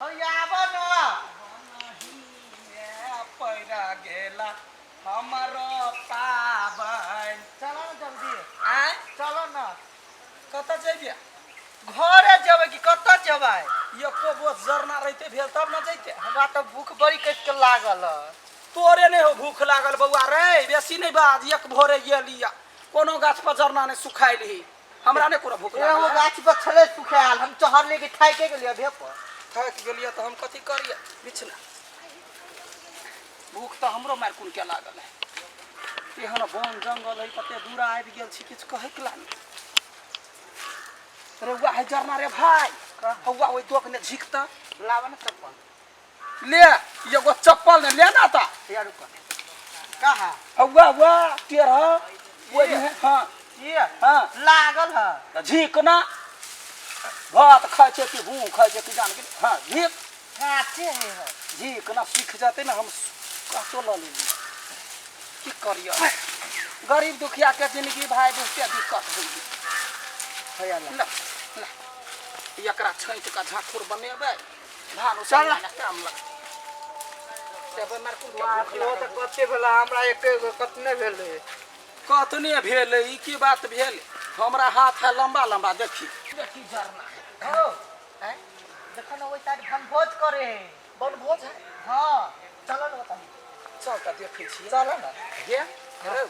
आबो न। पैरा गेला हमरो पाबनि। चलो न जल्दी। आँय? चलो न। कतऽ जइबे? घरे जेबै कि कतऽ जेबै? एको बोझ जरना रहिते भेल तब न जइते। हमरा तऽ भूख बड़ी कटि के लागल है। तोरे नहि हो भूख लागल बौआ रे, बेसी नहि बाज। एक भोरे गेलिया, कोनो गाछ पर जरना नहि सुखायल ही, हमरा नहि कोनो भूख एगो लागल है। गाछ पर छलै सुखायल, हम चढ़ लेके थाके गेलियै अभे पर। थाकि गेलियै तऽ हम कथी करियै? बिछना भूख तऽ हमरो मारि कुन के लागल है। एहन वन जंगल है, कते दूर आबि गेल छी, किछु कहैके ला नहि रे। उआ है जरना रे भाय, हौआ ओहि दोक ने झिकता। लाबऽ ने चप्पल। ले एगो चप्पल ने ले ना ता। या रुक, कहाँ? हौआ हुआ टेढ़ ओहि में। हाँ। ये? हाँ। लागल है। तऽ झीक ना, भात खाइ छै कि भूख खाइ छै कि जान गेल। हाँ, झीक। काचे है है। झीक ना, सीख जेतै ने। हम काचो लऽ लेली, की करियै? गरीब दुखिया के जिंदगी भाय बहुते दिक्कत होइ है। ला ला, एकरा छाँटि कऽ झाँखुर बनेबै, धान चल। उसै काम लगतै। ओ तऽ कते भेलै? हमरा एके गो कतने भेलै? कतने भेलै? ई की बात भेल? हमरा हाथ है लम्बा लम्बा। देखी देखी, झरना है। हो आँय, देखो न, ओहि साइड बनभोज करे है। बनभोज है? हाँ, चलो न बताही। चल तऽ देखै छियै। चलो न। गे रौ,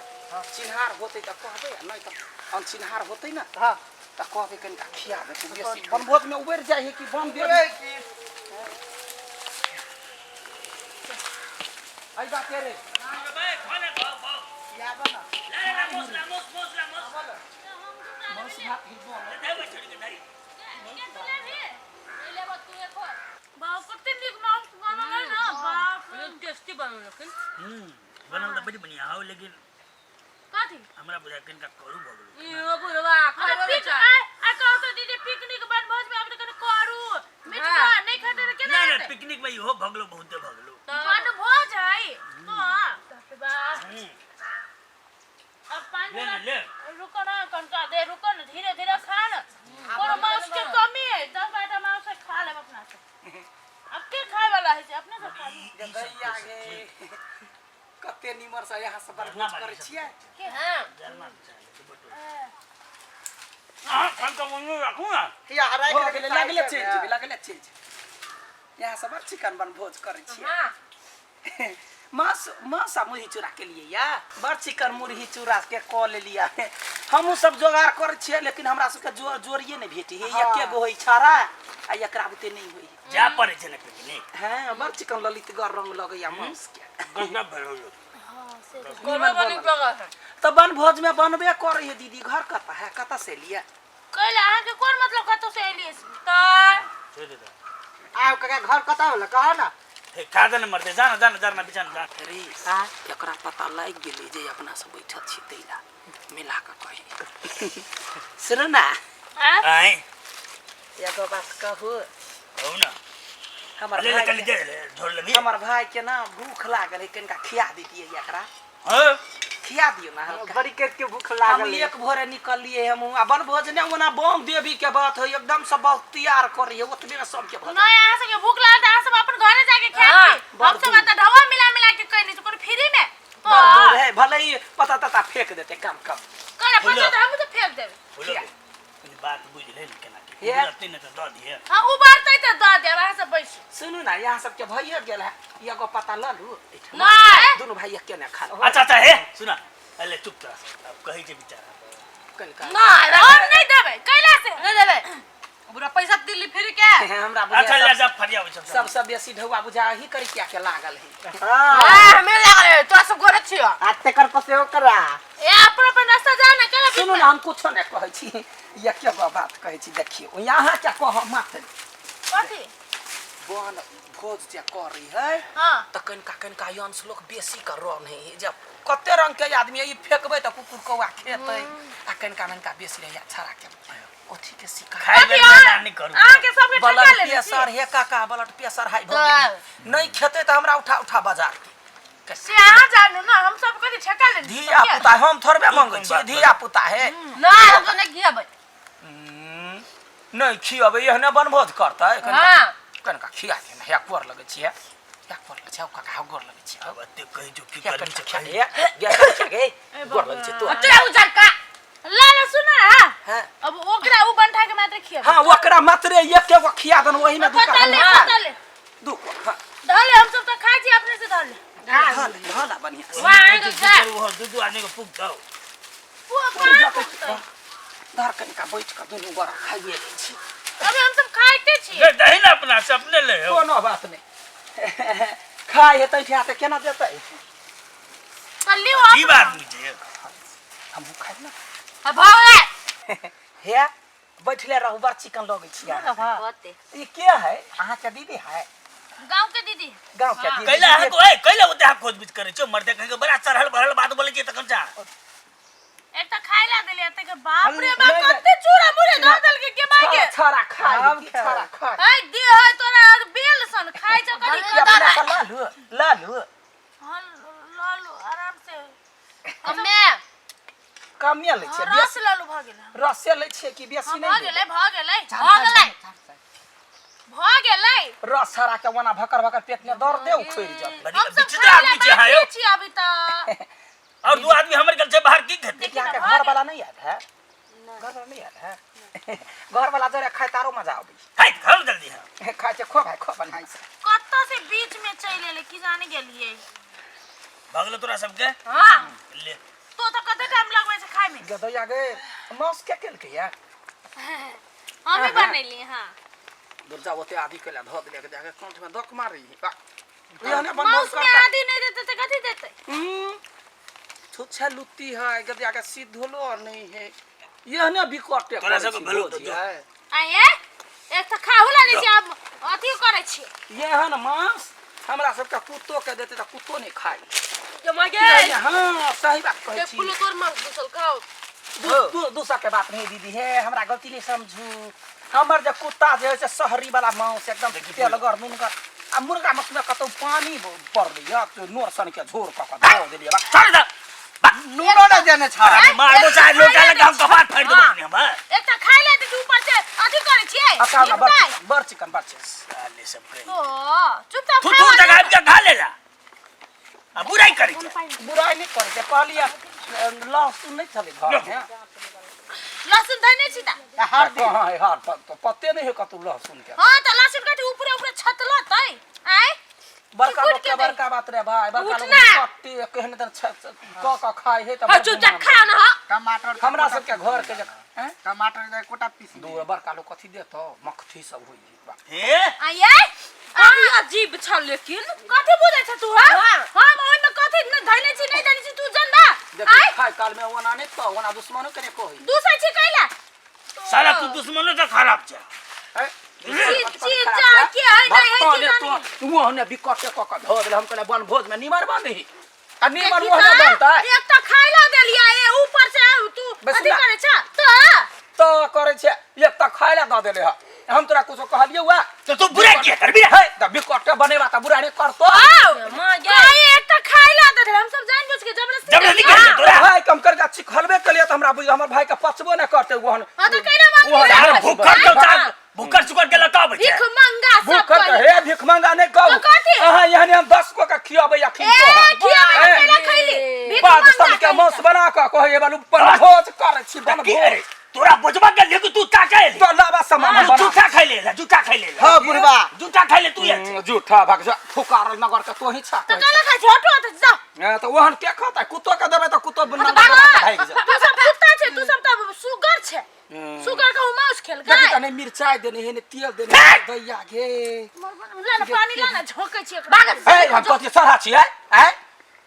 चिन्हार होतै तऽ कहबै, आ नहि तऽ अनचिन्हार होतै ने तऽ कहबै कनिका खिया देतै बेसी। बनभोजमे उबरि जाइ है कि बन देवी? उबरै की? एहि बाते रे। आबऽ न। मांस भात ही बनल। बाप, कते नीक मांस बनल है ना, बाप रे। टेस्टी बनल लेकिन। बनल तऽ बड़ी बढ़िया हौ, लेकिन कथी? हमरा बुझाय कनिका करू भऽ गेलै। ई बुढ़वा अरे खाइबो पिक बेचा। आइ आइ कहू तऽ दीदी, पिकनिक बनभोज में आब कनि करू मीठ नहीं खेतै तऽ केना नहि नहि, हेतै? पिकनिक में इहो भऽ गेलौ, बहुते भऽ गेलौ। बनभोज है तो बाप रे बाप। अब पाँच ले ले ले। रुको ना कनका दे, रुको ना, धीरे धीरे खा ना। कोनो मांस के कमी है? 10 बारह मांस से खा लेब अपना से। अब के खाए वाला है से अपने से खा ली। दैया गे, कते निमर से यहाँ से बनभोज करै छियै। हां। जरना अहाँ कनिका मम्मी राखू ने। या राखि भऽ देबै गेलै, लगले साइडमे। चलि जेबै, लगले चलि जेबै। यहाँ सब बड़ चिकन बनभोज करै छियै। हां। मांस मांस आ मुरही चूड़ा के लिए या बड़ चिकन मुरही चूड़ा के कऽ लेलियै। हमहूँ सब जोगाड़ करै छियै, लेकिन हमरा सबके जो जोड़िए नहि भेटै है। एके गो होइ छाड़ा आ एकरा बुते नहि होइ। जाय पड़ै छै ने पिकनिक। हँ, बड़ चिकन ललितगर रंग लगैया मांस के। गजब भेल हौ। कोनो बनी लगा है। तऽ बनभोज में बनबे करै है दीदी। घर कतऽ है, कतऽ से लिए? कैला अहाँके कोन मतलब कतौ से एलियै से? तऽ छोड़ि दे। आउ काका, घर कतऽ होलै कह न। हे, खा दे ने मरते, जा ना जा ना, जरना बिछाना जा। रे, आँय? एकरा पता लागि गेलै जे अपना सब बैठल छी, तै ला मिला कऽ कही। सुनू ने। आँय? आँय? एगो बात कहू? कहू ने। हमर ले ले। भाई कनि के दे ले, झोर लेबही। हमर भाई के ना भूख लागल है, कनिका खिया दितियै एकरा। हँ। खिया दियौ ना हल्का। बड़ी कट के भूख हम लागल है। एक भोरे निकललियै हम आ बनभोज ने ओना बम देवी के बात है, एकदम से बहुत तैयार करी है, ओतबे में सबके भऽ नहीं, अहाँ सबके भूख लागल तऽ अहाँ सब अपन घरे जाके खायब। हाँ, की हम सब एतऽ ढवा मिला मिला के कैने छी कोनो फ्री में तो बड़ दूर है, भले ही पता तता फेंक देते कम कम। कैला फूलो। पता तऽ हमहूँ तऽ फेंक देबै। बोलो, कनि बात बुझि ले ने केना की ये। रहतै ने तऽ दऽ दिहे। हाँ, उबारतै तऽ दऽ देब, अहाँ सब बैसू। सुनू ना, यहाँ सबके भइए गेल है, एगो पता लऽ लू एहिठाम। नहीं। दुनू भाई एके ने खा लू। अच्छा अच्छा, हे सुना, अले चुप तोरा सब। अब कहै छै बेचारा। कनिका। ना। हम नहीं देबै कैला से। नहीं देबै बुढ़ा, पैसा दिल्ली फिर के। हमरा बुझा अच्छा, ले सब जा, फरिया होइ सब। सबसँ बेसी ढौआ बुझा ही करिकिया के लागल है। हाँ। हां, हमें लागल है, तोरा सब गोरे छियो। आ तेकर पसे ओकरा। ए, अपन अपन रास्ता जा ना कैला। सुनू ने, हम कुछो नहि कहै छी, एके गो बात कहै छी। देखियौ, यहाँ क्या कह मत। कथी? बन भोज जे करै है तऽ कनिका कनिका अंश लोक बेसी के रन है, जब कते रंग के आदमी है, ई फेकबै तऽ कुकुर कौआ खेतै, आ कनिका कनिका बेसी रहै छड़ा के अथी के शिकार। खाइ कथी? बेर मना नहि करू। अहाँके सबके ठेका ब्लड लेने छी? प्रेशर हे काका, ब्लड प्रेशर हाई भऽ गेलै, नहि खेतै तऽ हमरा उठा उठा बाजार के। से अहाँ जानू ना, हम सब कथी ठेका लेने छी धिया सबके? पुता हम थोड़बे मंगै छी, धिया पुता है। ना, हम तो नहीं खियाबै। नहि खियबै, एहने बनभोज करतै? हां। कनका खिया दे ना या गोर लगै छियै या गोर लगै छै काका हम गोर लगै छियै अब एते कहै जो की या करबी कनका से खिया कही। दे या या खिया गे गोर लगै छै तो तोरा उजर का ला ला सुन ना हां अब ओकरा उ बंठा के मात्र खिया हां ओकरा मात्रे एक एगो खिया दन ओही में दू पता ले का पता ले दू को हां धर ले हम सब तो खाइ छी अपने से धर ले धल धल बढ़िया से। वाह आएंगे दू का दू दू दू आदमी के पुग दो वो कहाँ पुगतै? धर कनिका बैठ कऽ दुनू गोरा खाइए लै छी अबे हम सब खाइते छी ले दही ना अपना से अपने ले हो कोनो बात नहि खाइ हेतै ठिया तऽ केना देतै तो लियो अजीब आदमी छै हमहूँ खाइ ना अब भाव हे बैठले रहू बड़ चिकन लगै छी अहाँ। होते ई के है अहाँके दीदी है गांव के दीदी गाँव के दीदी कैला अहाँ को ए कैला ओते अहाँ खोजबीज करै छियो मर्दे कहीं के बड़ा चढ़ल बढ़ल बात बोलै छियै तखन जा एक तो खाइ ला देलिए ते के बाप रे बाप नहीं, नहीं। कते चूड़ा मुरे धर देल के के माय के छड़ा खाइ आब की छड़ा खाइ ऐ दे है तोरा बेल सन खाइ छौ कनी ई अपना से लालू लालू हां लालू आराम से हम्मे कमे लै छियै रस बेसी लालू भ गेल रसे लै छियै कि बेसी हां नहि भ लेबै? गेलै भ गेलै भ गेलै भ गेलै रस हरा के ओना भकर भकर पेट में दर्दे उखड़ि जेतै बड़ी हम सब विचित्र खाइ आदमी ला छै अहाँ यौ बाकी छी अभी त और दू आदमी हमर गेल छै बाहर की खेतै देखी अहाँके ना, घर वाला नहि आयल है घर वाला नहि आयल है घर वाला जरे खाय तारो मजा आबै खाइ खाउ जल्दी अहाँ छै खाय छै खो भाई खो बनाइ छै कत्ता से बीच में चलि एलै की जाने गेलिए भगलो तोरा सबके हां ले तो तो कते टाइम लगबै छै खाय में गदैया गे मांस के केलकै या हमें बनेली हां दुर्जा ओते आदि के ला धऽ देलक जाके कंठ में दक मारी एहने बनभोज मांस में करता आदि नहीं देते तो कथी देते छुच्छा लुत्ती है गदिया के सिद्ध होलो और नहीं है एहने बिकटे तोरा सबके भेलो तऽ जो। आये एक तो खाहु ला दै छी आब अथियो करै छी एहन मांस हमरा सबके कुत्तो के देते तऽ कुत्तो नहीं खाई जमा गे हाँ सही बात कहै के छी फूल तोर मांस दुसल खाओ दूसर के बात नहीं दीदी हे हमरा गलती नहीं समझू हमर जे कुत्ता जे होइ छै शहरी वाला मांस एकदम तेलगर नुनगर आ मुर्गा मांस में कतौ पानी पड़लै या तो नोर सन के झोर कऽ कऽ धऽ देलियै बा चल जा नूनो ने देने छा अरे मारबो चाहे लोटा लगा हम कपार फाड़ि देबो अपने हम हाँ? एक तो खाइ ला दै छी ऊपर से अथी करै छियै अच्छा बड़ निपटाइ। चिकन बड़ चिकन बड़ चिकन साले सब के तो चुपचाप थू खा थू जगह आबि के खा ले जा आ बुराई करै छै बुराइ नहि करै छै कहलियै लहसुन नहि छलै घरमे लहसुन धने छी त हर दिन कहाँ है हर पत्ते नहि है कतौ लहसुन के हां त लहसुन कथी ऊपरे ऊपरे छतलतै आय बड़का कुट लोग के के दे। बड़का बात रे भाई बड़का लोग उठना। कट्टे केहन दन कऽ कऽ खाइ है तऽ हाँ चुपचाप खा ना हा टमाटर हमरा सबके घर के जे हैं? टमाटर के कोटा पीस दू बड़का लोग कथी देतौ मक्खी सब होइ है बा। हे आये बड़ी अजीब छ लेकिन कथी बुझै छ तू हां हम ओइ में कथी न धइले छी नहीं धइले छी तू जनदा देखी आय खाय काल में ओना नहि कह ओना दुश्मनो के नहि कहै दूसरा छी कैला साला तू दुश्मनो से खराब छै हैं? ची कथी ची खराब जा छै? के है नहीं है भगवाने की जाने तो ओहने बिकटे कऽ कऽ धऽ देले हम कहले बनभोज में निमर बनी आ निमर देखी ओहने त, बनतै एक तो खाइ ला देलिया ए ऊपर से तू बस अथी ना। करै छ त तऽ करै छै एक तऽ खाय ला दऽ देले ह हम तोरा कुछो कहलियौ वा तो तू बुराई किया करबी रे है तऽ बिकटे बनेबा तऽ बुरा नहि करतो माँ गे काहे एक तो खाइ ला देले हम सब जान बुझ के जबरदस्ती जबरदस्ती देलियै। करै तोरा भाई कम कर चिखलबे केलिए तऽ हमरा बुझ हमर भाई के पचबो नहि करतै ओहन हां तो कैला मांगली ओहन अरे भूखर तो चार भूखर सुकर के लताबै छै भीख मंगा सब भूखल करै। हे भीख मंगा नहि कहू तो कथी? अहाँ एहन हम 10 गो के खियाबै अखिन ए तो खियाबै ए, कैला खैली भीख बाद मंगा सन के कहिके। मांस बना कऽ कहै बालू बनभोज करै छी की बनभोज अरे तोरा बोझबा के लेके तू का खाइ ले तो लाबा सामान तू बना जूठा खाइ ले जूठा खाइ ले हां बुढ़बा जूठा खाइ ले तू ये जूठा भाग जा फुकारल नगर के तोही छा तो कैला खाइ छी हटो हटो जा ए, तऽ ओहन के खतै कुत्तो के देबै तऽ कुत्तो तो नगर भागो भागि जाय तू सब कुत्ता छै तू सब तऽ सुगर छै सुगर के मांस खेल देखी गए तऽ नहि मिरचाइ देने हे नहि तेल देने हे दैया गे ला ना पानी ला ना झोंकै छी एकरा हे हम कथी सरा छियै आँय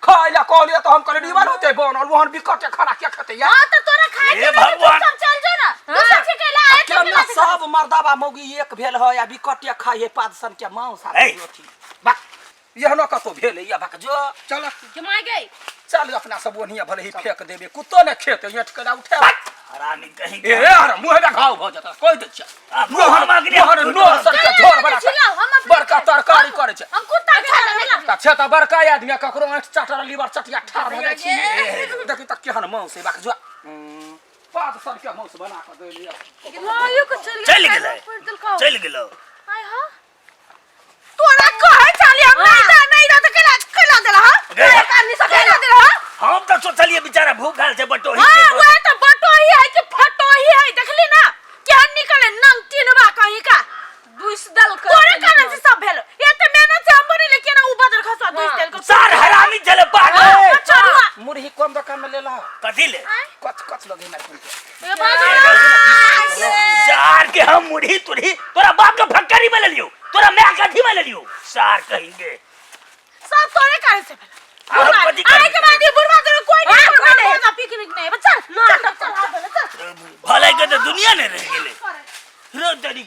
खाय ला कहलियै तऽ हम कहलियै निमन होतै बनल ओहन बिकटे खाना के खेतै यार हां तऽ तोरा खाय हे के नहीं, तू भगवान। सब चल जो ना तू सब छी कैला आए केना सब मर्दाबा मौगी एक भेल है आ बिकटे खाइ है पाद सन के मांस आ हे। अथी बा एहनो कतौ भेल है बक जो चलो जमा गई चल अपना सब ओनिया भले ही फेंक देबे कुत्तो ने खेते ऐंठ के उठे हरामी कहीं ए अरे मुँह में घाव भऽ जेतै कहि दै छियै आ, मुँह हम अग्नि- मोहन नोर सन के झोर बना चिल्लाओ, हम अपने बड़का तरकारी करै छै हम कुत्ता के खाना तऽ छै तऽ बड़का आदमी आ ककरो आँखि चटर लीवर चटिया ठाढ़ भऽ जाइ छी देखी तऽ केहन मांस है बाक जो पाँच सौ रुपया मांस बना कऽ देलियै मायो के चल चलि गेलै। पड़ देलकौ चलि गेलौ आय हां नहीं सके ना दे हम तो सोचलिए बेचारा भूखल छै बटोही हां छै। वह तो बटोही है कि फटोही है देखली ना केहन निकले नंगटिनवा कहीं का दुस दल के तोरे कारण से सब भेल एते मेहनत से हम बनेले केना उ बदल खसवा दुस देल के सार हरामी छले पागल चलुआ मुरही कम रकम में लेला कथी ले कच कच लगे मार कुल के ए बाजू सार के हम मुरही तुरही तोरा बाप के फक्करी में ले लियो तोरा my कथी में ले लियो सार कहेंगे सब तोरे कारण से भेल आ, हम कथी आए करबै? के बाद ये बुढ़वा तोरे कोई नहीं हाँ, कोई नहीं। ना पिकनिक नहीं बच्चा चल चल चल चल भलाई के तो दुनिया नहीं रह गेले रो तरी।